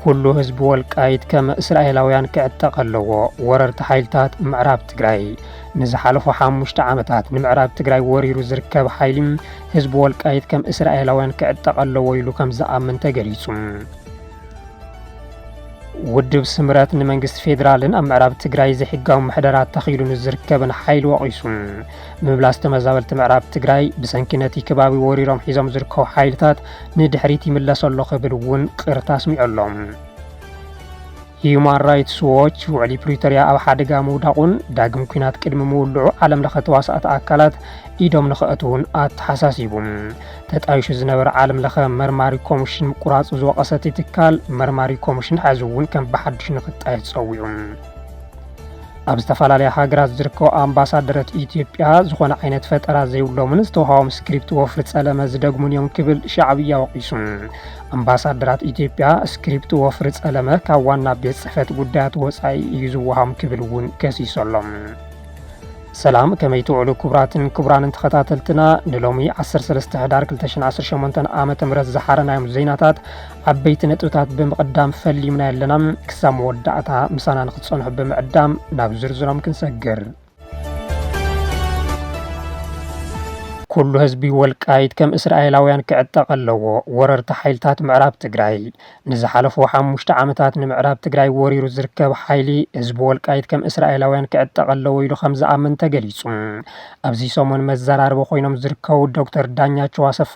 ኩሉ ህዝቢ ወልቃይት ከም እስራኤላውያን ክዕጠቕ ኣለዎ። ወረርቲ ሓይልታት ምዕራብ ትግራይ። ንዝሓለፉ ሓሙሽተ ዓመታት ንምዕራብ ትግራይ ወሪሩ ዝርከብ ሓይሊ ህዝቢ ወልቃይት ከም እስራኤላውያን ክዕጠቕ ኣለዎ ኢሉ ከም ዝኣምን ተገሊጹ። ውድብ ስምረት ንመንግስቲ ፌዴራልን ኣብ ምዕራብ ትግራይ ዘይሕጋዊ ምሕደራ ተኺሉ ንዝርከብን ሓይሊ ወቒሱ። ምምላስ ተመዛበልቲ ምዕራብ ትግራይ ብሰንኪ ነቲ ከባቢ ወሪሮም ሒዞም ዝርከቡ ሓይልታት ንድሕሪት ይምለስ ኣሎ ክብል እውን ቅርታ ኣስሚዑ ኣሎ። ሂዩማን ራይትስ ዎች ውዕሊ ፕሪቶርያ ኣብ ሓደጋ ምውዳቑን ዳግም ኲናት ቅድሚ ምውልዑ ዓለም ለኸ ተዋሳእቲ ኣካላት ኢዶም ንኸእትውን ኣተሓሳሲቡ። ተጣይሹ ዝነበረ ዓለም ለኸ መርማሪ ኮሚሽን ምቁራፁ ዝወቐሰ እቲ ትካል፣ መርማሪ ኮሚሽን ሕዚ እውን ከም ብሓድሽ ንክጣየስ ፀዊዑ። ኣብ ዝተፈላለያ ሃገራት ዝርከቡ ኣምባሳደራት ኢትዮጵያ ዝኾነ ዓይነት ፈጠራ ዘይብሎምን ዝተውሃቦም ስክሪፕት ወፍሪ ጸለመ ዝደግሙን እዮም ክብል ሻዕብያ ወቒሱ። ኣምባሳደራት ኢትዮጵያ ስክሪፕት ወፍሪ ጸለመ ካብ ዋና ቤት ጽሕፈት ጉዳያት ወጻኢ እዩ ዝወሃቦም ክብል እውን ከሲሱ ኣሎ። ሰላም፣ ከመይ ትውዕሉ ክቡራትን ክቡራንን ተኸታተልትና? ንሎሚ ዓሰርተ ሰለስተ ሕዳር ክልተ ሽሕን ዓሰርተ ሸሞንተን ዓመተ ምህረት ዝሓረናዮም ዜናታት ዓበይቲ ነጥብታት ብምቕዳም ፈሊምና ኣለና። ክሳብ መወዳእታ ምሳና ንክትጸንሑ ብምዕዳም ናብ ዝርዝሮም ክንሰግር። ኩሉ ህዝቢ ወልቃይት ከም እስራኤላውያን ክዕጠቕ ኣለዎ። ወረርቲ ሓይልታት ምዕራብ ትግራይ። ንዝሓለፉ ሓሙሽተ ዓመታት ንምዕራብ ትግራይ ወሪሩ ዝርከብ ሓይሊ ህዝቢ ወልቃይት ከም እስራኤላውያን ክዕጠቕ ኣለዎ ኢሉ ከም ዝኣምን ተገሊጹ። ኣብዚ ሰሙን መዘራረቢ ኮይኖም ዝርከቡ ዶክተር ዳኛቸው ኣሰፋ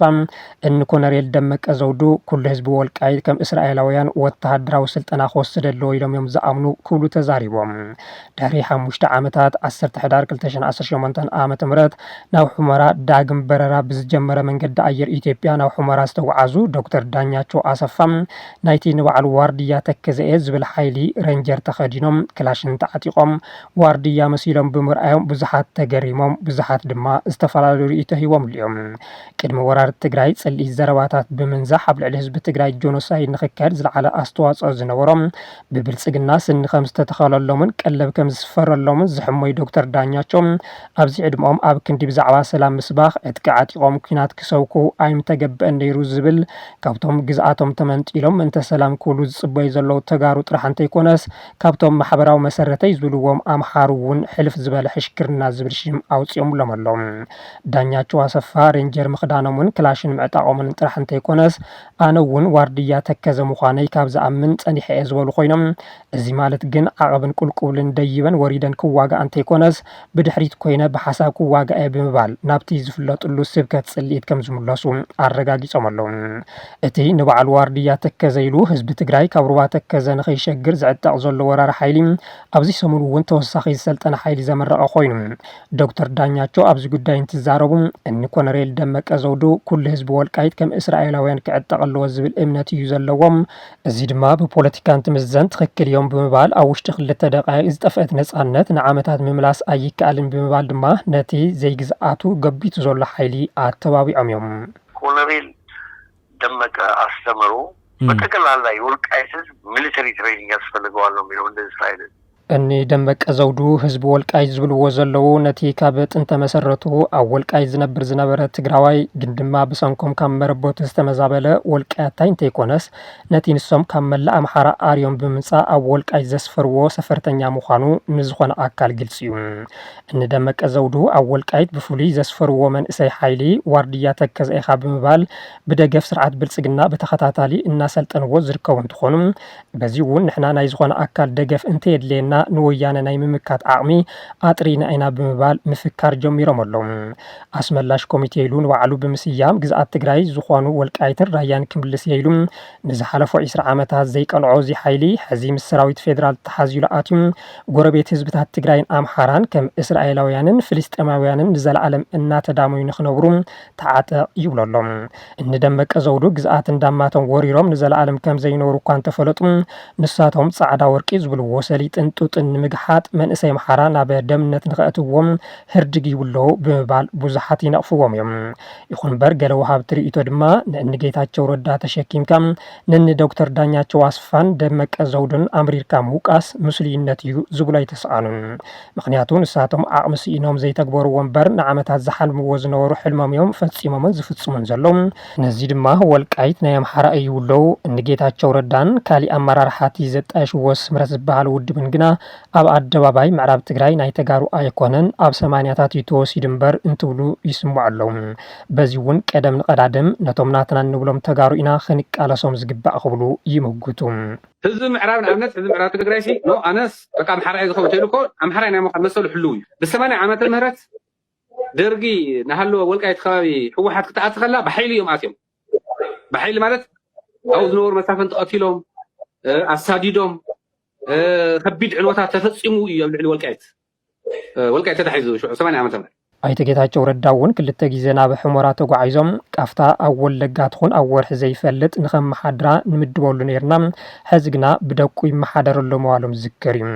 እኒ ኮነሬል ደመቀ ዘውዱ ኩሉ ህዝቢ ወልቃይት ከም እስራኤላውያን ወተሃደራዊ ስልጠና ክወስድ ኣለዎ ኢሎም እዮም ዝኣምኑ ክብሉ ተዛሪቦም። ድሕሪ ሓሙሽተ ዓመታት ዓሰርተ ሕዳር ክልተ ሽሕን ዓሰርተ ሸሞንተን ዓመተ ምህረት ናብ ሑመራ ዳግም በረራ ብዝጀመረ መንገዲ ኣየር ኢትዮጵያ ናብ ሑመራ ዝተጓዓዙ ዶክተር ዳኛቸው ኣሰፋ ናይቲ ንባዕሉ ዋርድያ ተከዘ እየ ዝብል ሓይሊ ሬንጀር ተኸዲኖም ክላሽን ተዓጢቖም ዋርድያ መሲሎም ብምርኣዮም ብዙሓት ተገሪሞም፣ ብዙሓት ድማ ዝተፈላለዩ ርእይቶ ሂቦምሉ እዮም። ቅድሚ ወራር ትግራይ ጽልኢ ዘረባታት ብምንዛሕ ኣብ ልዕሊ ህዝቢ ትግራይ ጆኖሳይድ ንኽካየድ ዝለዓለ ኣስተዋጽኦ ዝነበሮም ብብልጽግና ስኒ ከም ዝተተኸለሎምን ቀለብ ከም ዝስፈረሎምን ዝሕሞይ ዶክተር ዳኛቸው ኣብዚ ዕድመኦም ኣብ ክንዲ ብዛዕባ ሰላም ምስባኽ ዕጥቂ ዓጢቖም ኲናት ክሰብኩ ኣይምተገበአን ነይሩ ዝብል ካብቶም ግዝኣቶም ተመንጢሎም ምእንተ ሰላም ክብሉ ዝጽበዩ ዘለዉ ተጋሩ ጥራሕ እንተይኮነስ ካብቶም ማሕበራዊ መሰረተይ ዝብልዎም ኣምሓሩ እውን ሕልፍ ዝበለ ሕሽክርና ዝብል ሽም ኣውፂኦምሎም ኣለዉ። ዳኛቸው ኣሰፋ ሬንጀር ምኽዳኖምን ክላሽን ምዕጣቖምን ጥራሕ እንተይኮነስ ኣነ እውን ዋርድያ ተከዘ ምዃነይ ካብ ዝኣምን ፀኒሐ እየ ዝበሉ ኮይኖም እዚ ማለት ግን ዓቐብን ቁልቁልን ደይበን ወሪደን ክዋጋኣ እንተይኮነስ ብድሕሪት ኮይነ ብሓሳብ ክዋጋእ እየ ብምባል ናብቲ ዝፍለጥሉ ስብከት ጽልኢት ከም ዝምለሱ ኣረጋጊጾም ኣለዉ። እቲ ንባዕሉ ዋርድያ ተከዘ ኢሉ ህዝቢ ትግራይ ካብ ሩባ ተከዘ ንኸይሸግር ዝዕጠቕ ዘሎ ወራሪ ሓይሊ ኣብዚ ሰሙን እውን ተወሳኺ ዝሰልጠነ ሓይሊ ዘመረቐ ኮይኑ ዶክተር ዳኛቸው ኣብዚ ጉዳይ እንትዛረቡ እኒ ኮነሬል ደመቀ ዘውዱ ኩሉ ህዝቢ ወልቃይት ከም እስራኤላውያን ክዕጠቕ ኣለዎ ዝብል እምነት እዩ ዘለዎም። እዚ ድማ ብፖለቲካ እንትምዘን ትኽክል እዮም ብምባል ኣብ ውሽጢ ክልተ ደቃይቕ ዝጠፍአት ነጻነት ንዓመታት ምምላስ ኣይከኣልን ብምባል ድማ ነቲ ዘይግዝኣቱ ገቢቱ ዘሎ ሓይሊ ኣተባቢዖም እዮም። ኮሎኔል ደመቀ ኣስተምሩ በጠቅላላ የወልቃይት ህዝብ ሚሊተሪ ትሬኒንግ ያስፈልገዋል ነው የሚለው እንደ እስራኤልን እኒ ደመቀ ዘውዱ ህዝቢ ወልቃይት ዝብልዎ ዘለዉ ነቲ ካብ ጥንተ መሰረቱ ኣብ ወልቃይት ዝነብር ዝነበረ ትግራዋይ ግን ድማ ብሰንኮም ካብ መረበቱ ዝተመዛበለ ወልቃያታይ እንተይኮነስ ነቲ ንሶም ካብ መላእ ኣምሓራ ኣርዮም ብምምፃእ ኣብ ወልቃይት ዘስፈርዎ ሰፈርተኛ ምዃኑ ንዝኾነ ኣካል ግልፂ እዩ። እኒ ደመቀ ዘውዱ ኣብ ወልቃይት ብፍሉይ ዘስፈርዎ መንእሰይ ሓይሊ ዋርድያ ተከዘ ኢኻ ብምባል ብደገፍ ስርዓት ብልፅግና ብተኸታታሊ እናሰልጠንዎ ዝርከቡ እንትኾኑ በዚ እውን ንሕና ናይ ዝኾነ ኣካል ደገፍ እንተየድልየና ንወያነ ናይ ምምካት ዓቕሚ ኣጥሪና ኢና ብምባል ምፍካር ጀሚሮም ኣለዉ። ኣስመላሽ ኮሚቴ ኢሉ ንባዕሉ ብምስያም ግዝኣት ትግራይ ዝኾኑ ወልቃይትን ራያን ክምልስ እየ ኢሉ ንዝሓለፉ ዒስራ ዓመታት ዘይቀንዖ እዚ ሓይሊ ሕዚ ምስ ሰራዊት ፌዴራል ተሓዚሉ ኣትዩ ጎረቤት ህዝብታት ትግራይን ኣምሓራን ከም እስራኤላውያንን ፍልስጤማውያንን ንዘለኣለም እናተዳመዩ ንክነብሩ ተዓጠቕ ይብሎ ኣሎ። እኒ ደመቀ ዘውዱ ግዝኣት እንዳማቶም ወሪሮም ንዘለኣለም ከም ዘይነብሩ እኳ እንተፈለጡ ንሳቶም ፃዕዳ ወርቂ ዝብልዎ ሰሊጥን ለውጥን ንምግሓጥ መንእሰይ ኣምሓራ ናብ ደምነት ንኸእትዎም ህርድግ ይብለዉ ብምባል ብዙሓት ይነቕፍዎም እዮም። ይኹን እምበር ገለ ወሃብቲ ርእይቶ ድማ ንእኒ ጌታቸው ረዳ ተሸኪምካ ንእኒ ዶክተር ዳኛቸው ኣስፋን ደመቀ ዘውዱን ኣምሪርካ ምውቃስ ምስሉይነት እዩ ዝብሉ ኣይተስኣኑን። ምኽንያቱ ንሳቶም ዓቕሚ ስኢኖም ዘይተግበርዎ እምበር ንዓመታት ዝሓልምዎ ዝነበሩ ሕልሞም እዮም ፈጺሞምን ዝፍጽሙን ዘለዉ። ነዚ ድማ ወልቃይት ናይ ኣምሓራ እዩ ይብለዉ። እኒ ጌታቸው ረዳን ካሊእ ኣመራርሓ እቲ ዘጣየሽዎ ስምረት ዝበሃል ውድብን ግና ኣብ ኣደባባይ ምዕራብ ትግራይ ናይ ተጋሩ ኣይኮነን፣ ኣብ ሰማንያታት እዩ ተወሲዱ እምበር እንትብሉ ይስምዑ ኣለዉ። በዚ እውን ቀደም ንቐዳድም ነቶም ናትና እንብሎም ተጋሩ ኢና ክንቃለሶም ዝግባእ ክብሉ ይምጉቱ። ህዝቢ ምዕራብ ንኣብነት ህዝቢ ምዕራብ ትግራይ ሲ ኖ ኣነስ በቃ ኣምሓራ እየ ዝኸውን ተይሉ እኮ ኣምሓራይ ናይ ምዃን መሰሉ ህልው እዩ። ብሰማንያ ዓመተ ምህረት ደርጊ ናሃለወ ወልቃይት ከባቢ ህወሓት ክትኣቲ ከላ ብሓይሊ እዮም ኣትዮም። ብሓይሊ ማለት ኣብኡ ዝነበሩ መሳፍንቲ ቀቲሎም፣ እ፣ ኣሳዲዶም፣ እ፣ ከቢድ ዕንወታት ተፈጺሙ እዩ ኣብ ልዕሊ ወልቃይት። እ፣ ወልቃይት ተታሒዙ ሽዑ ሰማንያ ዓመተ ምህረት። ኣይተ ጌታቸው ረዳ እውን ክልተ ግዜ ናብ ሑመራ ተጓዒዞም፣ ቃፍታ ኣብ ወለጋ ትኹን ኣብ ወርሒ ዘይፈልጥ ንኸመሓድራ ንምድበሉ ነይርና፣ ሕዚ ግና ብደቁ ይመሓደረሉ ምባሎም ዝዝከር እዩ።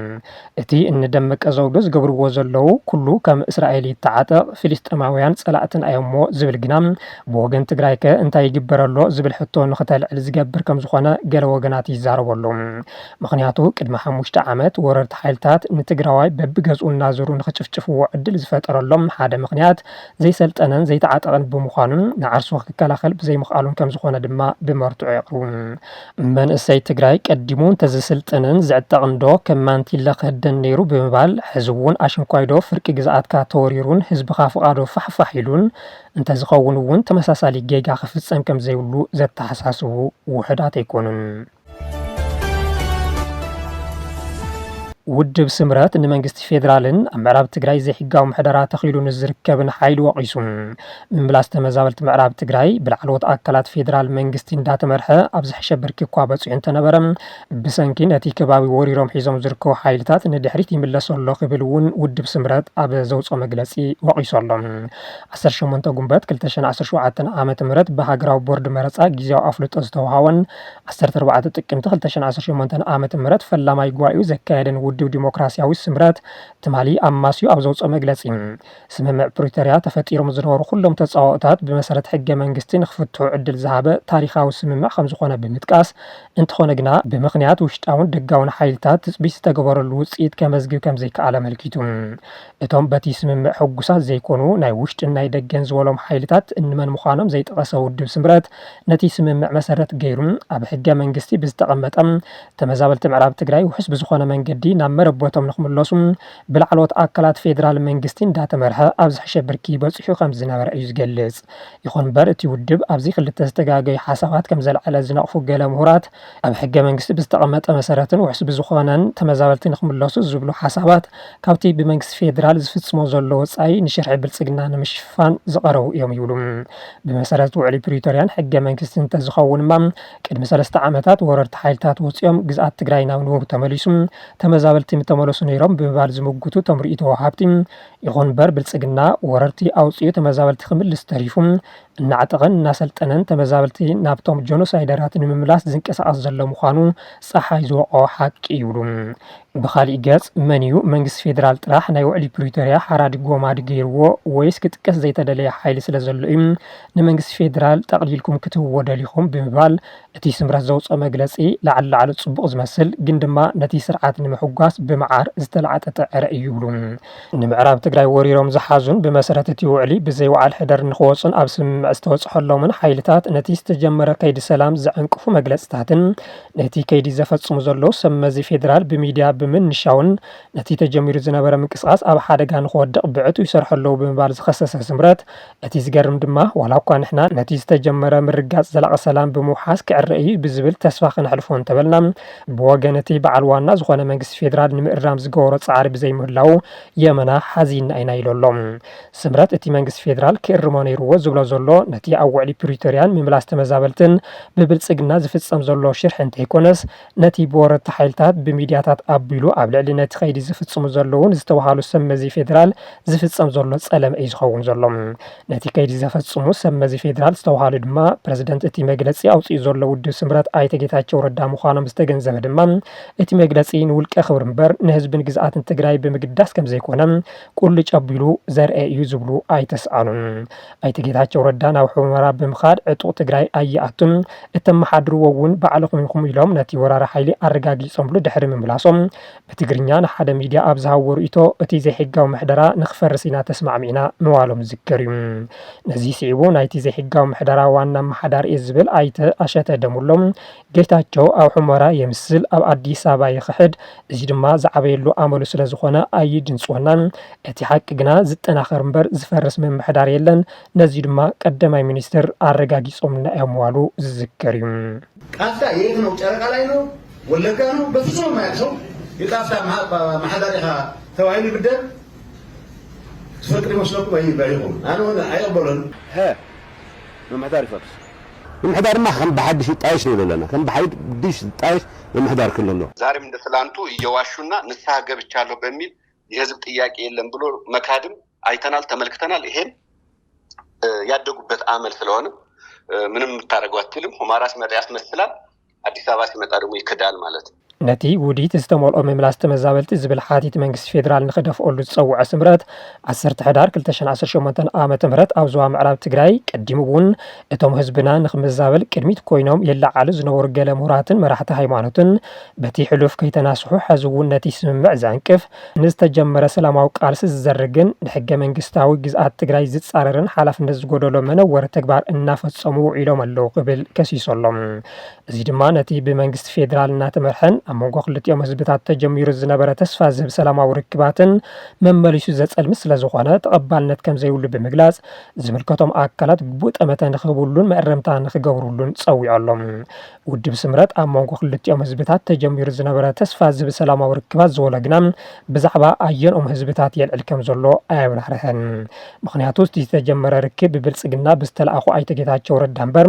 እቲ እኒ ደመቀ ዘውዱ ዝገብርዎ ዘለዉ ኩሉ ከም እስራኤል ይተዓጠቕ፣ ፍልስጤማውያን ጸላእትና እዮም እሞ ዝብል ግና ብወገን ትግራይ ከ እንታይ ይግበር ኣሎ ዝብል ሕቶ ንኽተልዕል ዝገብር ከም ዝኾነ ገለ ወገናት ይዛረቡ ኣለዉ። ምኽንያቱ ቅድሚ ሓሙሽተ ዓመት ወረርቲ ሓይልታት ንትግራዋይ በብገዝኡ እናዞሩ ንኽጭፍጭፍዎ ዕድል ዝፈጠረሎም ሓደ ምኽንያት ዘይሰልጠነን ዘይተዓጠቐን ብምዃኑን ንዓርሱ ክከላኸል ብዘይምኽኣሉን ከም ዝኾነ ድማ ብመርትዖ የቕርቡ። መንእሰይ ትግራይ ቀዲሙ እንተዝስልጥንን ዝዕጠቕን ዶ ከም ማንቲለ ክህደን ነይሩ ብምባል፣ ሕዚ እውን ኣሽንኳይ ዶ ፍርቂ ግዝኣትካ ተወሪሩን ህዝብኻ ፍቓዶ ፋሕፋሕ ኢሉን እንተዝኸውን እውን ተመሳሳሊ ጌጋ ክፍጸም ከም ዘይብሉ ዘተሓሳስቡ ውሑዳት ኣይኮኑን። ውድብ ስምረት ንመንግስቲ ፌዴራልን ኣብ ምዕራብ ትግራይ ዘይሕጋዊ ምሕደራ ተኺሉ ንዝርከብን ሓይሊ ወቒሱ። ምምላስ ተመዛበልቲ ምዕራብ ትግራይ ብላዕለዎት ኣካላት ፌዴራል መንግስቲ እንዳተመርሐ ኣብ ዝሕሸ ብርኪ እኳ በፂሑ እንተነበረ፣ ብሰንኪ ነቲ ከባቢ ወሪሮም ሒዞም ዝርከቡ ሓይልታት ንድሕሪት ይምለሱ ኣሎ ክብል እውን ውድብ ስምረት ኣብ ዘውፅኦ መግለፂ ወቒሱ ኣሎ። ዓሰርተ ሸሞንተ ጉንበት ክልተ ሽሕን ዓሰርተ ሸውዓተን ዓመተ ምህረት ብሃገራዊ ቦርድ መረፃ ግዜያዊ ኣፍልጦ ዝተውሃቦን ዓሰርተ ኣርባዕተ ጥቅምቲ ክልተ ሽሕን ዓሰርተ ሸሞንተን ዓመተ ምህረት ፈላማይ ጉባኤኡ ዘካየደን ውድብ ዲሞክራሲያዊ ስምረት ትማሊ ኣማስዩ ኣብ ዘውፅኦ መግለፂ፣ ስምምዕ ፕሪቶርያ ተፈጢሮም ዝነበሩ ኩሎም ተፃባኦታት ብመሰረት ሕገ መንግስቲ ንክፍትሑ ዕድል ዝሃበ ታሪኻዊ ስምምዕ ከም ዝኾነ ብምጥቃስ፣ እንተኾነ ግና ብምኽንያት ውሽጣውን ደጋውን ሓይልታት ትፅቢት ዝተገበረሉ ውፅኢት ከመዝግብ ከም ዘይከኣለ ኣመልኪቱ። እቶም በቲ ስምምዕ ሕጉሳት ዘይኮኑ ናይ ውሽጥን ናይ ደገን ዝበሎም ሓይልታት እንመን ምዃኖም ዘይጠቐሰ ውድብ ስምረት፣ ነቲ ስምምዕ መሰረት ገይሩ ኣብ ሕገ መንግስቲ ብዝተቐመጠ ተመዛበልቲ ምዕራብ ትግራይ ውሑስ ብዝኾነ መንገዲ ናብ መረበቶም ንክምለሱ ብላዕለዎት ኣካላት ፌዴራል መንግስቲ እንዳተመርሐ ኣብ ዝሕሸ ብርኪ በፂሑ ከም ዝነበረ እዩ ዝገልጽ። ይኹን እምበር እቲ ውድብ ኣብዚ ክልተ ዝተጋገዩ ሓሳባት ከም ዘልዓለ ዝነቕፉ ገለ ምሁራት፣ ኣብ ሕገ መንግስቲ ብዝተቐመጠ መሰረትን ውሑስ ብዝኾነን ተመዛበልቲ ንክምለሱ ዝብሉ ሓሳባት ካብቲ ብመንግስቲ ፌዴራል ዝፍጽሞ ዘሎ ወጻኢ ንሽርሒ ብልጽግና ንምሽፋን ዝቐረቡ እዮም ይብሉ። ብመሰረት ውዕሊ ፕሪቶርያን ሕገ መንግስቲ እንተዝኸውን እማ ቅድሚ ሰለስተ ዓመታት ወረርቲ ሓይልታት ወጺኦም ግዝኣት ትግራይ ናብ ንቡር ተመሊሱ፣ ተመዛበልቲ ምተመለሱ ነይሮም ብምባል ዝምጉቱ እቶም ርእይቶ ወሃብቲ፣ ይኹን እምበር ብልጽግና ወረርቲ ኣውጺኡ ተመዛበልቲ ክምልስ ተሪፉ እናዕጠቐን እናሰልጠነን ተመዛበልቲ ናብቶም ጀኖሳይደራት ንምምላስ ዝንቀሳቐስ ዘሎ ምዃኑ ጸሓይ ዝወቕዖ ሓቂ ይብሉ። ብኻሊእ ገጽ፣ መን እዩ መንግስቲ ፌዴራል ጥራሕ ናይ ውዕሊ ፕሪቶርያ ሓራዲ ጎማዲ ገይርዎ ወይስ ክጥቀስ ዘይተደለየ ሓይሊ ስለ ዘሎ እዩ ንመንግስቲ ፌዴራል ጠቕሊልኩም ክትህብዎ ደሊኹም ብምባል እቲ ስምረት ዘውፅኦ መግለፂ ላዕሊ ላዕሊ ፅቡቕ ዝመስል ግን ድማ ነቲ ስርዓት ንምሕጓስ ብመዓር ዝተላዕጠጠ ዕረ እዩ ይብሉ። ንምዕራብ ትግራይ ወሪሮም ዝሓዙን ብመሰረት እቲ ውዕሊ ብዘይ ወዓል ሕደር ንክወፁን ኣብ ስምምዕ ዝተበፅሐሎምን ሓይልታት ነቲ ዝተጀመረ ከይዲ ሰላም ዘዐንቅፉ መግለፅታትን ነቲ ከይዲ ዘፈፅሙ ዘለዉ ሰብ መዚ ፌዴራል ብሚድያ ብምንሻውን ነቲ ተጀሚሩ ዝነበረ ምንቅስቓስ ኣብ ሓደጋ ንክወድቕ ብዕቱ ይሰርሑ ኣለዉ ብምባል ዝኸሰሰ ስምረት፣ እቲ ዝገርም ድማ ዋላ እኳ ንሕና ነቲ ዝተጀመረ ምርጋፅ ዘላቒ ሰላም ብምውሓስ ክዕረ እዩ ብዝብል ተስፋ ከነሕልፎ እንተበልና፣ ብወገን እቲ በዓል ዋና ዝኾነ መንግስቲ ፌዴራል ንምእራም ዝገበሮ ፃዕሪ ብዘይምህላዉ የመና ሓዚንና ኢና ኢሉ ኣሎ። ስምረት እቲ መንግስቲ ፌዴራል ክእርሞ ነይርዎ ዝብሎ ዘሎ ነቲ ኣብ ውዕሊ ፕሪቶርያን ምምላስ ተመዛበልትን ብብልጽግና ዝፍጸም ዘሎ ሽርሒ እንተይኮነስ፣ ነቲ ብወረርቲ ሓይልታት ብሚድያታት ኣቢሉ ኣብ ልዕሊ ነቲ ከይዲ ዝፍጽሙ ዘለውን ዝተባሃሉ ሰብ መዚ ፌዴራል ዝፍጸም ዘሎ ጸለመ እዩ ዝኸውን ዘሎ። ነቲ ከይዲ ዘፈጽሙ ሰብ መዚ ፌዴራል ዝተባሃሉ ድማ ፕረዚደንት እቲ መግለጺ ኣውጺኡ ዘሎ ውድብ ስምረት ኣይተ ጌታቸው ረዳ ምዃኖም ዝተገንዘበ ድማ እቲ መግለጺ ንውልቀ ክብሪ እምበር ንህዝብን ግዝኣትን ትግራይ ብምግዳስ ከም ዘይኮነ ቁልጭ ኣቢሉ ዘርአ እዩ ዝብሉ ኣይተስኣኑን። ኣይተ ጌታቸው ረዳ ናብ ሑመራ ብምኻድ ዕጡቕ ትግራይ ኣይኣቱን፣ እተመሓድርዎ እውን ባዕልኹም ኢኹም ኢሎም ነቲ ወራሪ ሓይሊ ኣረጋጊጾምሉ ድሕሪ ምምላሶም ብትግርኛ ንሓደ ሚድያ ኣብ ዝሃብዎ ርእይቶ እቲ ዘይሕጋዊ ምሕደራ ንክፈርስ ኢና ተስማዕሚዕና ምባሎም ዝዝከር እዩ። ነዚ ስዒቡ ናይቲ ዘይሕጋዊ ምሕደራ ዋና ኣመሓዳሪ እየ ዝብል ኣይተ ኣሸተ ደምሎም ጌታቸው ኣብ ሑመራ የምስል፣ ኣብ ኣዲስ ኣበባ ይኽሕድ፣ እዚ ድማ ዝዓበየሉ ኣመሉ ስለ ዝኾነ ኣይድንጽወናን። እቲ ሓቂ ግና ዝጠናኸር እምበር ዝፈርስ ምምሕዳር የለን። ነዚ ድማ ቀዳማይ ሚኒስትር ኣረጋጊጾምልና እዮም ምባሉ ዝዝከር እዩ። ቃፍታ የት ነው? ጨረቃ ላይ ነው? ወለጋ ነው? በፍጹም የማያውቅ ሰው የቃፍታ መሓ-፣ ማሕደር ኢኻ ተባሂሉ ይብደል። ትፈልጡ ይመስለኩም ኣይ-፣ ኣይኹም። ኣነ እውን ኣይቕበሎን። ሀ፣ ምምሕዳር ይፈርስ። ምምሕዳር ድማ ከም ብሓድሽ ይጣየሽ ንብል ኣለና። ከም ብሓድሽ ይጣየሽ ምምሕዳር ክህሉ ኣለዎ። ዛሬም እንደ ትላንቱ እየዋሹና ንስሐ ገብቻለሁ በሚል የህዝብ ጥያቄ የለም ብሎ መካድም አይተናል፣ ተመልክተናል። ይሄም፣ እ፣ ያደጉበት አመል ስለሆነ፣ እ፣ ምንም የምታደርገው አትችልም። ሁመራ ሲመጣ ያስመስላል፣ አዲስ አበባ ሲመጣ ደግሞ ይክዳል ማለት ነው። ነቲ ውዲት ዝተመልኦ ምምላስ ተመዛበልቲ ዝብል ሓቲት መንግስቲ ፌዴራል ንኽደፍኦሉ ዝጸውዐ ስምረት፣ ዓሰርተ ሕዳር ክልተ ሽሕን ዓሰርተ ሸሞንተን ዓመተ ምህረት ኣብ ዞባ ምዕራብ ትግራይ ቀዲሙ እውን እቶም ህዝብና ንኽመዛበል ቅድሚት ኮይኖም የለዓዕሉ ዝነበሩ ገለ ምሁራትን መራሕቲ ሃይማኖትን በቲ ሕሉፍ ከይተናስሑ፣ ሕዚ እውን ነቲ ስምምዕ ዘዕንቅፍ፣ ንዝተጀመረ ሰላማዊ ቃልሲ ዝዘርግን ንሕገ መንግስታዊ ግዝኣት ትግራይ ዝጻረርን ሓላፍነት ዝጎደሎ መነወሪ ተግባር እናፈጸሙ ውዒሎም ኣለዉ ክብል ከሲሱ ኣሎ። እዚ ድማ ነቲ ብመንግስቲ ፌዴራል እናተመርሐን ኣብ መንጎ ክልቲኦም ህዝብታት ተጀሚሩ ዝነበረ ተስፋ ዝህብ ሰላማዊ ርክባትን መመሊሱ ዘጸልምት ስለ ዝኾነ ተቐባልነት ከም ዘይብሉ ብምግላጽ፣ ዝምልከቶም ኣካላት ግቡእ ጠመተ ንኽህብሉን መእረምታ ንኽገብሩሉን ጸዊዑ ኣሎ። ውድብ ስምረት ኣብ መንጎ ክልቲኦም ህዝብታት ተጀሚሩ ዝነበረ ተስፋ ዝህብ ሰላማዊ ርክባት ዝበሎ ግና ብዛዕባ ኣየንኦም ህዝብታት የልዕል ከም ዘሎ ኣየብራህርሀን። ምኽንያቱ እቲ ዝተጀመረ ርክብ ብብልጽግና ብዝተለኣኹ ኣይተ ጌታቸው ረዳ እምበር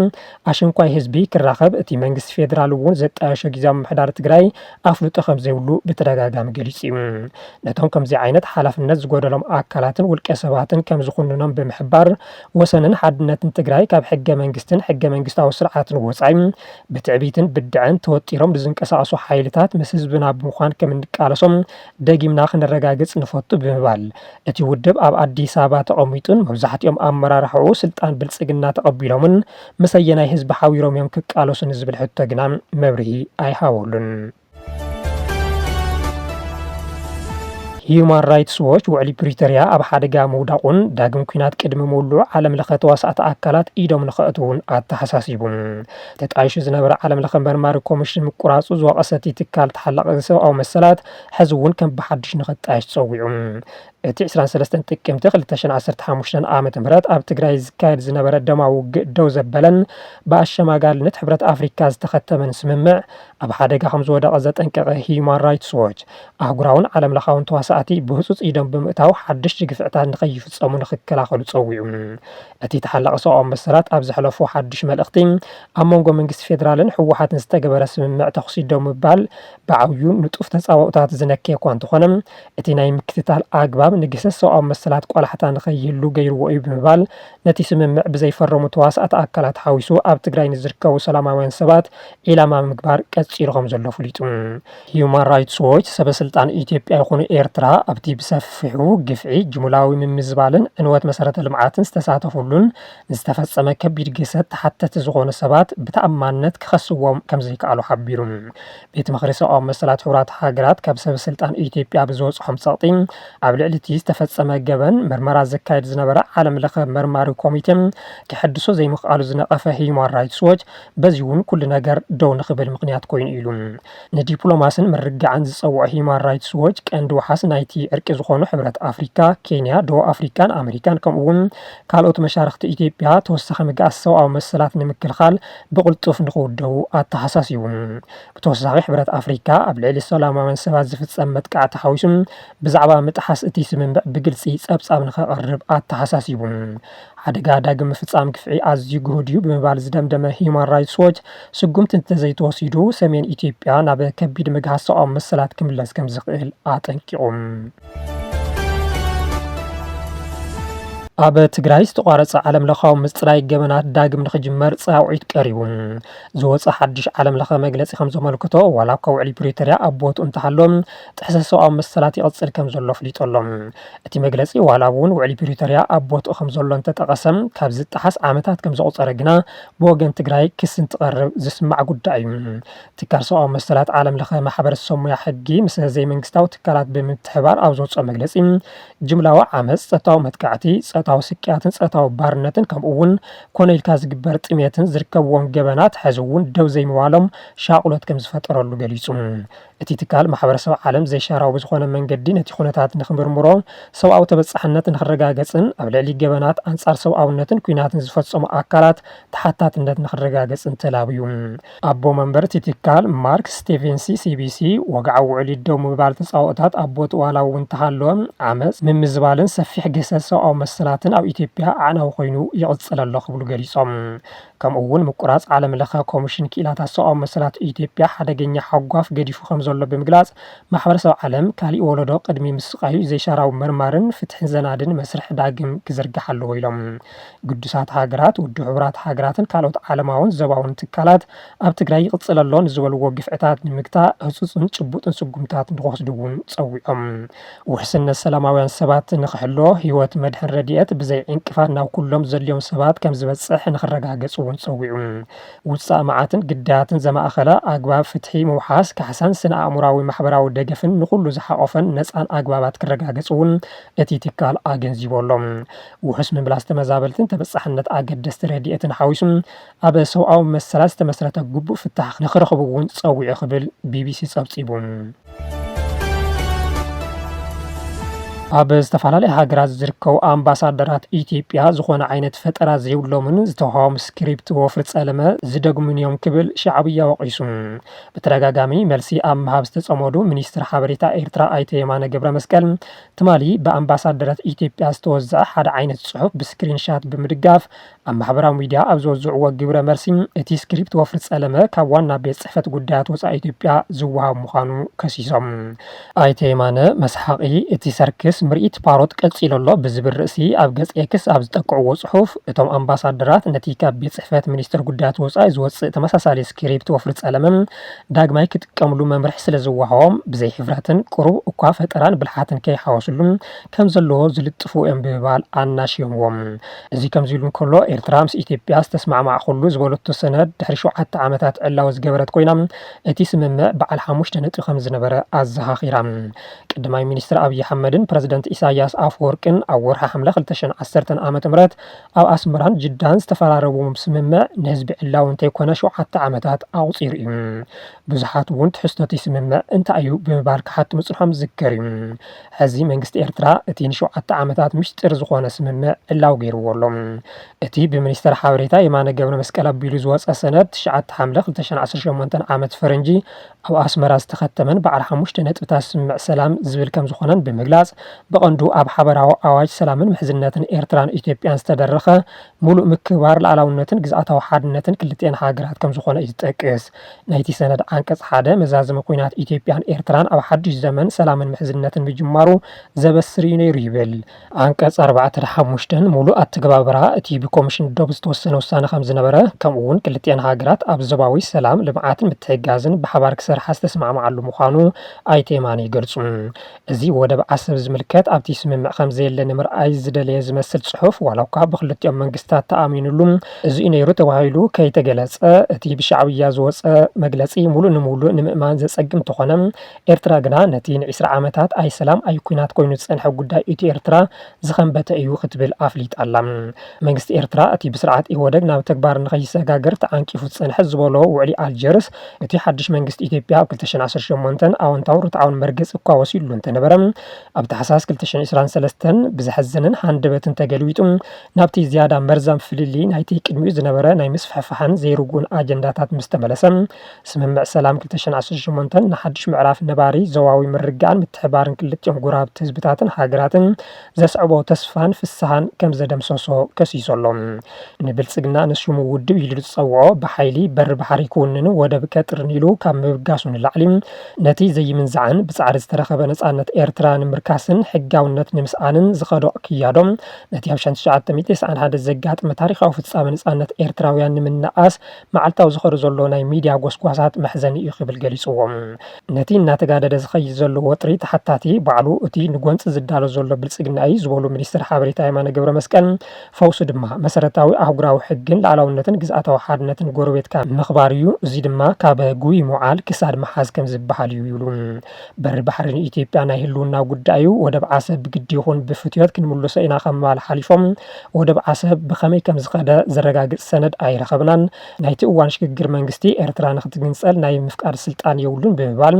ኣሽንኳይ ህዝቢ ክራኸብ እቲ መንግስቲ ፌዴራል እውን ዘጣየሾ ግዝያዊ ምምሕዳር ትግራይ ኣፍልጦ ከም ዘይብሉ ብተደጋጋሚ ገሊጹ እዩ። ነቶም ከምዚ ዓይነት ሓላፍነት ዝጎደሎም ኣካላትን ውልቀ ሰባትን ከም ዝኹንኖም ብምሕባር፣ ወሰንን ሓድነትን ትግራይ ካብ ሕገ መንግስትን ሕገ መንግስታዊ ስርዓትን ወጻኢ ብትዕቢትን ብድዐን ተወጢሮም ንዝንቀሳቐሱ ሓይልታት ምስ ህዝብና ብምዃን ከም እንቃለሶም ደጊምና ክነረጋግጽ ንፈቱ ብምባል፣ እቲ ውድብ ኣብ ኣዲስ ኣበባ ተቐሚጡን መብዛሕትኦም ኣመራርሓኡ ስልጣን ብልጽግና ተቐቢሎምን ምስ ኣየናይ ህዝቢ ሓቢሮም እዮም ክቃለሱ ንዝብል ሕቶ ግና መብርሂ ኣይሃበሉን። ሂዩማን ራይትስ ዎች ውዕሊ ፕሪቶርያ ኣብ ሓደጋ ምውዳቑን ዳግም ኲናት ቅድሚ ምውልዑ ዓለም ለኸ ተዋሳእቲ ኣካላት ኢዶም ንኸእትዉን ኣተሓሳሲቡ። ተጣይሹ ዝነበረ ዓለም ለኸ መርማሪ ኮሚሽን ምቁራጹ ዝወቐሰ እቲ ትካል ተሓላቒ ሰብኣዊ መሰላት ሕዚ እውን ከም ብሓድሽ ንኸጣየሽ ጸዊዑ። እቲ ዕስራን ሰለስተን ጥቅምቲ ክልተ ሽሕን ዓሰርተ ሓሙሽተን ዓመተ ምህረት ኣብ ትግራይ ዝካየድ ዝነበረ ደማዊ ውግእ ደው ዘበለን ብኣሸማጋልነት ሕብረት ኣፍሪካ ዝተኸተመን ስምምዕ ኣብ ሓደጋ ከም ዝወደቐ ዘጠንቀቐ ሂዩማን ራይትስ ዎች፣ ኣህጉራውን ዓለም ለኻውን ተዋሳእቲ ብህጹጽ ኢዶም ብምእታው ሓድሽ ግፍዕታት ንኸይፍጸሙ ንኽከላኸሉ ጸዊዑ። እቲ ተሓላቒ ሰብኣዊ መሰላት ኣብ ዘሕለፎ ሓድሽ መልእኽቲ፣ ኣብ መንጎ መንግስቲ ፌዴራልን ህወሓትን ዝተገበረ ስምምዕ ተኹሲ ደው ምባል ብዓብዩ ንጡፍ ተጻብኦታት ዝነከየ እኳ እንተኾነ፣ እቲ ናይ ምክትታል ኣግባብ ንግህሰት ሰብኣዊ መሰላት ቆላሕታ ንኸይህሉ ገይርዎ እዩ ብምባል፣ ነቲ ስምምዕ ብዘይፈረሙ ተዋሳእቲ ኣካላት ሓዊሱ ኣብ ትግራይ ንዝርከቡ ሰላማውያን ሰባት ዒላማ ምግባር ቀጺሉ ከም ዘሎ ፍሊጡ። ሂዩማን ራይትስ ዎች፣ ሰበ ስልጣን ኢትዮጵያ ይኹኑ ኤርትራ ኣብቲ ብሰፊሑ ግፍዒ፣ ጅምላዊ ምምዝባልን ዕንወት መሰረተ ልምዓትን ዝተሳተፉሉን ዝተፈጸመ ከቢድ ግህሰት ተሓተቲ ዝኾኑ ሰባት ብተኣማንነት ክኸስዎም ከም ዘይከኣሉ ሓቢሩ። ቤት ምኽሪ ሰብኣዊ መሰላት ሕቡራት ሃገራት ካብ ሰብ ስልጣን ኢትዮጵያ ብዝበጽሖም ጸቕጢ ኣብ ልዕሊ እቲ ዝተፈጸመ ገበን ምርመራ ዘካየድ ዝነበረ ዓለም ለኸ መርማሪ ኮሚቴ ክሕድሶ ዘይምኽኣሉ ዝነቐፈ ሂዩማን ራይትስ ዎች፣ በዚ እውን ኩሉ ነገር ደው ንኽብል ምኽንያት ኮይኑ ኢሉ። ንዲፕሎማስን ምርግጋዕን ዝጸውዖ ሂዩማን ራይትስ ዎች፣ ቀንዲ ውሓስ ናይቲ ዕርቂ ዝኾኑ ሕብረት ኣፍሪካ፣ ኬንያ፣ ደቡብ ኣፍሪካን ኣመሪካን ከምኡ እውን ካልኦት መሻርኽቲ ኢትዮጵያ ተወሳኺ ምግኣስ ሰብኣዊ መሰላት ንምክልኻል ብቕልጡፍ ንኽውደቡ ኣተሓሳሲቡ። ብተወሳኺ ሕብረት ኣፍሪካ ኣብ ልዕሊ ሰላማውያን ሰባት ዝፍጸም መጥቃዕቲ ሓዊሱ ብዛዕባ ምጥሓስ እቲ ስምምዕ ብግልጺ ጸብጻብ ንኸቕርብ ኣተሓሳሲቡ። ሓደጋ ዳግም ምፍጻም ግፍዒ ኣዝዩ ግሁድ እዩ ብምባል ዝደምደመ ሂዩማን ራይትስ ዎች፣ ስጉምቲ እንተዘይተወሲዱ ሰሜን ኢትዮጵያ ናብ ከቢድ ምግሃስ ሰብኣዊ መሰላት ክምለስ ከም ዝኽእል ኣጠንቂቑ። ኣብ ትግራይ ዝተቋረጸ ዓለም ለኻዊ ምጽራይ ገበናት ዳግም ንኽጅመር ጻውዒት ቀሪቡ። ዝወጸ ሓድሽ ዓለም ለኸ መግለጺ ከም ዘመልክቶ፣ ዋላ እኳ ውዕሊ ፕሪቶርያ ኣብ ቦትኡ እንተሃሎ፣ ጥሕሰት ሰብኣዊ መሰላት ይቕጽል ከም ዘሎ ኣፍሊጡ ኣሎ። እቲ መግለጺ ዋላ እውን ውዕሊ ፕሪቶርያ ኣብ ቦትኡ ከም ዘሎ እንተጠቐሰ፣ ካብ ዝጠሓስ ዓመታት ከም ዘቑጸረ ግና ብወገን ትግራይ ክሲ እንትቐርብ ዝስማዕ ጉዳይ እዩ። ትካል ሰብኣዊ መሰላት ዓለም ለኸ ማሕበረሰብ ሙያ ሕጊ ምስ ዘይመንግስታዊ ትካላት ብምትሕባር ኣብ ዘውፅኦ መግለፂ፣ ጅምላዊ ዓመፅ፣ ፆታዊ መጥቃዕቲ፣ ፆታዊ ስቅያትን ፆታዊ ባርነትን ከምኡ እውን ኮነ ኢልካ ዝግበር ጥሜትን ዝርከብዎም ገበናት ሕዚ እውን ደው ዘይምባሎም ሻቕሎት ከም ዝፈጠረሉ ገሊፁ። እቲ ትካል ማሕበረሰብ ዓለም ዘይሻራዊ ብዝኾነ መንገዲ ነቲ ኩነታት ንኽምርምሮ፣ ሰብኣዊ ተበፃሕነት ንኽረጋገፅን ኣብ ልዕሊ ገበናት ኣንፃር ሰብኣውነትን ኲናትን ዝፈፀሙ ኣካላት ተሓታትነት ንኽረጋገጽን ተላብዩ። ኣቦ መንበር እቲ ትካል ማርክ ስቴቨንሲ ሲቢሲ፣ ወግዓዊ ውዕል ደው ምባል ተጻወታት ኣብ ቦትኡ ዋላ እውን እንተሃለወ፣ ዓመጽ፣ ምምዝባልን ሰፊሕ ግህሰት ሰብኣዊ መሰላትን ኣብ ኢትዮጵያ ኣዕናዊ ኮይኑ ይቕጽል ኣሎ ክብሉ ገሊጾም። ከምኡ እውን ምቁራጽ ዓለም ለኸ ኮሚሽን ክኢላታት ሰብኣዊ መሰላት ኢትዮጵያ ሓደገኛ ሓጓፍ ገዲፉ ከም ዘሎ ብምግላጽ፣ ማሕበረሰብ ዓለም ካሊእ ወለዶ ቅድሚ ምስቃዩ ዘይሻራዊ መርማርን ፍትሕን ዘናድን መስርሕ ዳግም ክዝርጋሕ ኣለዎ ኢሎም። ግዱሳት ሃገራት፣ ውድብ ሕቡራት ሃገራትን ካልኦት ዓለማውን ዘባውን ትካላት ኣብ ትግራይ ይቕጽል ኣሎ ንዝበልዎ ግፍዕታት ንምግታእ ህጹጽን ጭቡጥን ስጉምታት ንክወስዱ እውን ጸዊዖም። ውሕስነት ሰላማውያን ሰባት ንክሕሎ፣ ህይወት መድሕን ረድኤት ብዘይ ዕንቅፋት ናብ ኩሎም ዘድልዮም ሰባት ከም ዝበጽሕ ንክረጋገጽ እውን ጸዊዑ። ውጻእ መዓትን ግዳያትን ዘማእኸለ ኣግባብ ፍትሒ ምውሓስ፣ ካሕሳን ስነ ኣእምሮኣዊ ማሕበራዊ ደገፍን ንኹሉ ዝሓቖፈን ነጻን ኣግባባት ክረጋገጽ እውን እቲ ትካል ኣገንዚቡ ኣሎ። ውሑስ ምምላስ ተመዛበልትን ተበጻሕነት ኣገደስቲ ረድኤትን ሓዊሱ ኣብ ሰብኣዊ መሰላት ዝተመስረተ ግቡእ ፍታሕ ንኽረኽቡ እውን ጸዊዑ ክብል ቢቢሲ ጸብጺቡ። ኣብ ዝተፈላለያ ሃገራት ዝርከቡ ኣምባሳደራት ኢትዮጵያ ዝኾነ ዓይነት ፈጠራ ዘይብሎምን ዝተውሃቦም ስክሪፕት ወፍሪ ጸለመ ዝደግሙን እዮም ክብል ሻዕብያ ወቒሱ። ብተደጋጋሚ መልሲ ኣብ ምሃብ ዝተጸመዱ ሚኒስትር ሓበሬታ ኤርትራ ኣይተ የማነ ገብረ መስቀል፣ ትማሊ ብኣምባሳደራት ኢትዮጵያ ዝተወዝዐ ሓደ ዓይነት ጽሑፍ ብስክሪንሻት ብምድጋፍ ኣብ ማሕበራዊ ሚድያ ኣብ ዘወዝዕዎ ግብረ መልሲ፣ እቲ ስክሪፕት ወፍሪ ጸለመ ካብ ዋና ቤት ጽሕፈት ጉዳያት ወጻኢ ኢትዮጵያ ዝወሃብ ምዃኑ ከሲሶም። ኣይተ የማነ መስሓቒ፣ እቲ ሰርክስ ምርኢት ፓሮት ቀጺሉ ኣሎ ብዝብል ርእሲ ኣብ ገጽ ኤክስ ኣብ ዝጠቅዕዎ ጽሑፍ፣ እቶም ኣምባሳደራት ነቲ ካብ ቤት ጽሕፈት ሚኒስትር ጉዳያት ወጻኢ ዝወጽእ ተመሳሳሊ ስክሪፕት ወፍሪ ጸለመ ዳግማይ ክጥቀምሉ መምርሒ ስለ ዝወሃቦም፣ ብዘይ ሕፍረትን ቁሩብ እኳ ፈጠራን ብልሓትን ከይሓወስሉ ከም ዘለዎ ዝልጥፉ እዮም ብምባል ኣናሽዮምዎም። እዚ ከምዚ ኢሉ እንከሎ፣ ኤርትራ ምስ ኢትዮጵያ ዝተስማዕማዕኩሉ ዝበለቶ ሰነድ ድሕሪ ሸውዓተ ዓመታት ዕላዊ ዝገበረት ኮይና፣ እቲ ስምምዕ በዓል ሓሙሽተ ነጥቢ ከም ዝነበረ ኣዘኻኺራ። ቀዳማይ ሚኒስትር ኣብይ ኣሕመድን ፕረዚደንት ኢሳያስ ኣፈወርቅን ኣብ ወርሒ ሓምለ ክልተ ሽሕን ዓሰርተን ዓመተ ምህረት ኣብ ኣስመራን ጅዳን ዝተፈራረምዎ ስምምዕ ንህዝቢ ዕላዊ እንተይኮነ ሸውዓተ ዓመታት ኣቑጺሩ እዩ። ብዙሓት እውን ትሕዝቶ እቲ ስምምዕ እንታይ እዩ ብምባል ክሓቱ ምጽንሖም ዝዝከር እዩ። ሕዚ መንግስቲ ኤርትራ እቲ ንሸውዓተ ዓመታት ምሽጢር ዝኾነ ስምምዕ ዕላዊ ገይርዎ ኣሎ። እቲ ብሚኒስተር ሓበሬታ የማነ ገብረ መስቀል ኣቢሉ ዝወጸ ሰነድ ትሽዓተ ሓምለ ክልተ ሽሕን ዓሰርተ ሸሞንተን ዓመት ፈረንጂ ኣብ ኣስመራ ዝተኸተመን በዓል ሓሙሽተ ነጥብታት ስምምዕ ሰላም ዝብል ከም ዝኾነን ብምግላጽ፣ ብቐንዱ ኣብ ሓበራዊ ኣዋጅ ሰላምን ምሕዝነትን ኤርትራን ኢትዮጵያን ዝተደረኸ ምሉእ ምክብባር ልኣላውነትን ግዝኣታዊ ሓድነትን ክልቲኤን ሃገራት ከም ዝኾነ እዩ ዝጠቅስ። ናይቲ ሰነድ ዓንቀጽ ሓደ መዛዘሚ ኲናት ኢትዮጵያን ኤርትራን ኣብ ሓድሽ ዘመን ሰላምን ምሕዝነትን ምጅማሩ ዘበስር እዩ ነይሩ ይብል። ዓንቀጽ ኣርባዕተን ሓሙሽተን ምሉእ ኣተገባብራ እቲ ብኮሚሽን ዶብ ዝተወሰነ ውሳነ ከም ዝነበረ፣ ከምኡ እውን ክልቲኤን ሃገራት ኣብ ዞባዊ ሰላም፣ ልምዓትን ምትሕግጋዝን ብሓባር ክሰርሓ ዝተስማዕምዓሉ ምዃኑ ኣይተ የማነ ይገልጹ። እዚ ወደብ ዓሰብ ዝምልከት ኣብቲ ስምምዕ ከም ዘየለ ንምርኣይ ዝደለየ ዝመስል ጽሑፍ፣ ዋላ እኳ ብክልቲኦም መንግስታት ተኣሚኑሉ፣ እዚ እዩ ነይሩ ተባሂሉ ከይተገለጸ፣ እቲ ብሻዕብያ ዝወጸ መግለጺ ሙሉእ ንሙሉእ ንምእማን ዘጸግም እንተኾነ፣ ኤርትራ ግና ነቲ ንዒስራ ዓመታት ኣይ ሰላም ኣይ ኲናት ኮይኑ ዝጸንሐ ጉዳይ ኢትዮ ኤርትራ ዝኸንበተ እዩ ክትብል ኣፍሊጣ ኣላ። መንግስቲ ኤርትራ እቲ ብስርዓት ኢህወደግ ናብ ተግባር ንኸይሰጋገር ተዓንቂፉ ዝጸንሐ ዝበሎ ውዕሊ ኣልጀርስ፣ እቲ ሓድሽ መንግስቲ ኢትዮጵያ ኣብ ክልተ ሽሕን ዓሰርተ ሸሞንተን ኣወንታውን ርትዓውን መርገጺ እኳ ወሲድሉ እንተነበረ፣ ኣብ ታሕሳስ ክልተ ሽሕን ዕስራን ሰለስተን ብዘሐዘንን ሃንደበትን ተገልቢጡ ናብቲ ዝያዳ መርዛም ፍልልይ ናይቲ ቅድሚኡ ዝነበረ ናይ ምስፍሕፋሕን ዘይርጉእን ኣጀንዳታት ምስ ተመለሰ፣ ስምምዕ ሰላም ክልተ ሽሕን ዓሰርተ ሸሞንተን ንሓድሽ ምዕራፍ ነባሪ ዞባዊ ምርግጋእን ምትሕባርን ክልቲኦም ጎረባብቲ ህዝብታትን ሃገራትን ዘስዕቦ ተስፋን ፍስሃን ከም ዘደምሰሶ ከሲሱ ኣሎ። ንብልጽግና ንሽሙ ውድብ ኢሉ ዝጸውዖ ብሓይሊ በሪ ባሕሪ ክውንንን ወደብ ከጥርን ኢሉ ካብ ምብጋሱ ንላዕሊ፣ ነቲ ዘይምንዛዕን ብጻዕሪ ዝተረኸበ ነጻነት ኤርትራ ንምርካስን ሕጋውነት ንምስኣንን ዝኸዶ ክያዶ፣ ነቲ ኣብ ሽሕን ትሽዓተ ሚእትን ተስዓን ሓደን ዘጋጠመ ታሪኻዊ ፍጻመ ነጻነት ኤርትራውያን ንምንኣስ መዓልታዊ ዝኸዶ ዘሎ ናይ ሚድያ ጎስጓሳት መሕዘኒ እዩ ክብል ገሊጽዎ። ነቲ እናተጋደደ ዝኸይድ ዘሎ ወጥሪ ተሓታቲ ባዕሉ እቲ ንጎንጺ ዝዳሎ ዘሎ ብልጽግና እዩ ዝበሉ ሚኒስትር ሓበሬታ የማነ ገብረ መስቀል፣ ፈውሱ ድማ መሰረታዊ ኣህጉራዊ ሕግን ሉዓላውነትን ግዝኣታዊ ሓድነትን ጎረቤትካ ምኽባር እዩ። እዚ ድማ ካብ ጉይ ምውዓል ክሳድ ምሓዝ ከም ዝበሃል እዩ ይብሉ። በሪ ባሕሪ ንኢትዮጵያ ናይ ህልውና ጉዳይ እዩ። ወደብ ዓሰብ ብግዲ ይኹን ብፍትዮት ክንምልሶ ኢና ካብ ምባል ሓሊፎም፣ ወደብ ዓሰብ ብኸመይ ከም ዝኸደ ዘረጋግጽ ሰነድ ኣይረኸብናን። ናይቲ እዋን ሽግግር መንግስቲ ኤርትራ ንክትግንጸል ናይ ምፍቃድ ስልጣን የብሉን ብምባል፣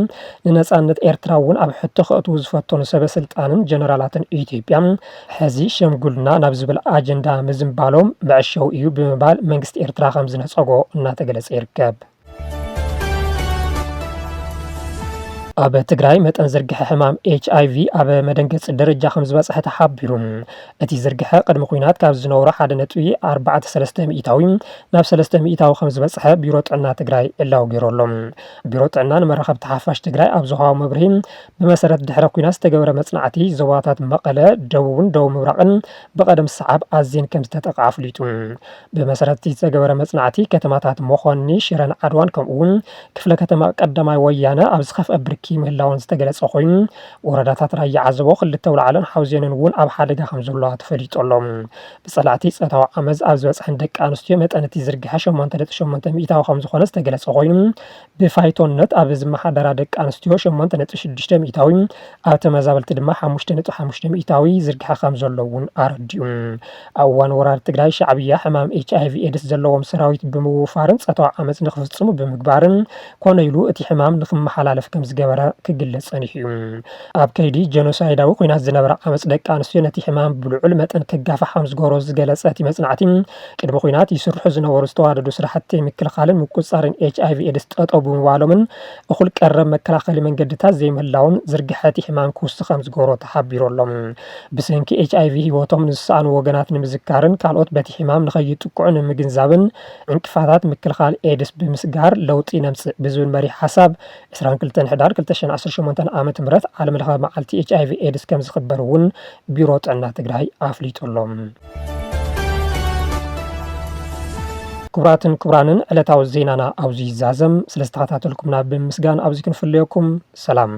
ንነጻነት ኤርትራ እውን ኣብ ሕቶ ከእትዉ ዝፈተኑ ሰበ ስልጣንን ጀነራላትን ኢትዮጵያ፣ ሕዚ ሸምጉልና ናብ ዝብል ኣጀንዳ ምዝንባሎም መዕሸዊ እዩ ብምባል መንግስቲ ኤርትራ ከም ዝነጸጎ እናተገለጸ ይርከብ። ኣብ ትግራይ መጠን ዝርግሐ ሕማም ኤች ኣይ ቪ ኣብ መደንገጺ ደረጃ ከም ዝበጽሐ ተሓቢሩ። እቲ ዝርግሐ ቅድሚ ኲናት ካብ ዝነበሮ ሓደ ነጥቢ ኣርባዕተ ሰለስተ ሚእታዊ ናብ ሰለስተ ሚእታዊ ከም ዝበጽሐ ቢሮ ጥዕና ትግራይ ዕላዊ ገይሩ ኣሎ። ቢሮ ጥዕና ንመራኸብቲ ሓፋሽ ትግራይ ኣብ ዝሃቦ መብርሂ፣ ብመሰረት ድሕረ ኲናት ዝተገበረ መጽናዕቲ፣ ዞባታት መቐለ፣ ደቡብን ደቡብ ምብራቕን ብቐደም ሰዓብ ኣዝየን ከም ዝተጠቕዓ ኣፍሊጡ። ብመሰረት እቲ ዝተገበረ መጽናዕቲ፣ ከተማታት መኾኒ፣ ሽረን ዓድዋን ከምኡ እውን ክፍለ ከተማ ቀዳማይ ወያነ ኣብ ዝኸፍአ ብርኪ ምህላወን ዝተገለጸ ኮይኑ፣ ወረዳታት ራያ ዓዘቦ፣ ክልተ ኣውላዕሎን ሓውዜንን እውን ኣብ ሓደጋ ከም ዘለዋ ተፈሊጡ ኣሎ። ብጸላእቲ ጾታዊ ዓመጽ ኣብ ዝበጽሐን ደቂ ኣንስትዮ መጠን እቲ ዝርግሐ ሸሞንተ ነጥቢ ሸሞንተ ሚእታዊ ከም ዝኾነ ዝተገለጸ ኮይኑ፣ ብፋይቶነት ኣብ ዝመሓደራ ደቂ ኣንስትዮ ሸሞንተ ነጥቢ ሽዱሽተ ሚእታዊ፣ ኣብ ተመዛበልቲ ድማ ሓሙሽተ ነጥቢ ሓሙሽተ ሚእታዊ ዝርግሐ ከም ዘሎ እውን ኣረዲኡ። ኣብ እዋን ወራር ትግራይ ሻዕብያ ሕማም ኤች ኣይ ቪ ኤድስ ዘለዎም ሰራዊት ብምውፋርን ጾታዊ ዓመጽ ንክፍጽሙ ብምግባርን ኮነ ኢሉ እቲ ሕማም ንክመሓላለፍ ከም ዝገበረ ክግለጽ ጸኒሑ እዩ። ኣብ ከይዲ ጀኖሳይዳዊ ኲናት ዝነበረ ዓመጽ ደቂ ኣንስትዮ ነቲ ሕማም ብልዑል መጠን ክጋፋሕ ከም ዝገብሮ ዝገለጸ እቲ መጽናዕቲ፣ ቅድሚ ኲናት ይስርሑ ዝነበሩ ዝተዋደዱ ስራሕቲ ምክልኻልን ምቁጽጻርን ኤች ኣይ ቪ ኤድስ ጠጠው ብምባሎምን እኹል ቀረብ መከላኸሊ መንገድታት ዘይምህላውን ዝርግሐ እቲ ሕማም ክውስኽ ከም ዝገብሮ ተሓቢሩ ኣሎ። ብሰንኪ ኤች ኣይ ቪ ህይወቶም ንዝሰኣኑ ወገናት ንምዝካርን ካልኦት በቲ ሕማም ንኸይጥቅዑ ንምግንዛብን ዕንቅፋታት ምክልኻል ኤድስ ብምስጋር ለውጢ ነምጽእ ብዝብል መሪሕ ሓሳብ ዕስራን ክልተን ሕዳር ክልተ ሽሕን ዓሰርተ ሸሞንተን ዓመተ ምህረት ዓለም ለኸ መዓልቲ ኤች ኣይ ቪ ኤድስ ከም ዝኽበር እውን ቢሮ ጥዕና ትግራይ ኣፍሊጡ ኣሎ። ክቡራትን ክቡራንን ዕለታዊ ዜናና ኣብዚ ይዛዘም። ስለ ዝተኸታተልኩምና ብምስጋን ኣብዚ ክንፍለየኩም። ሰላም።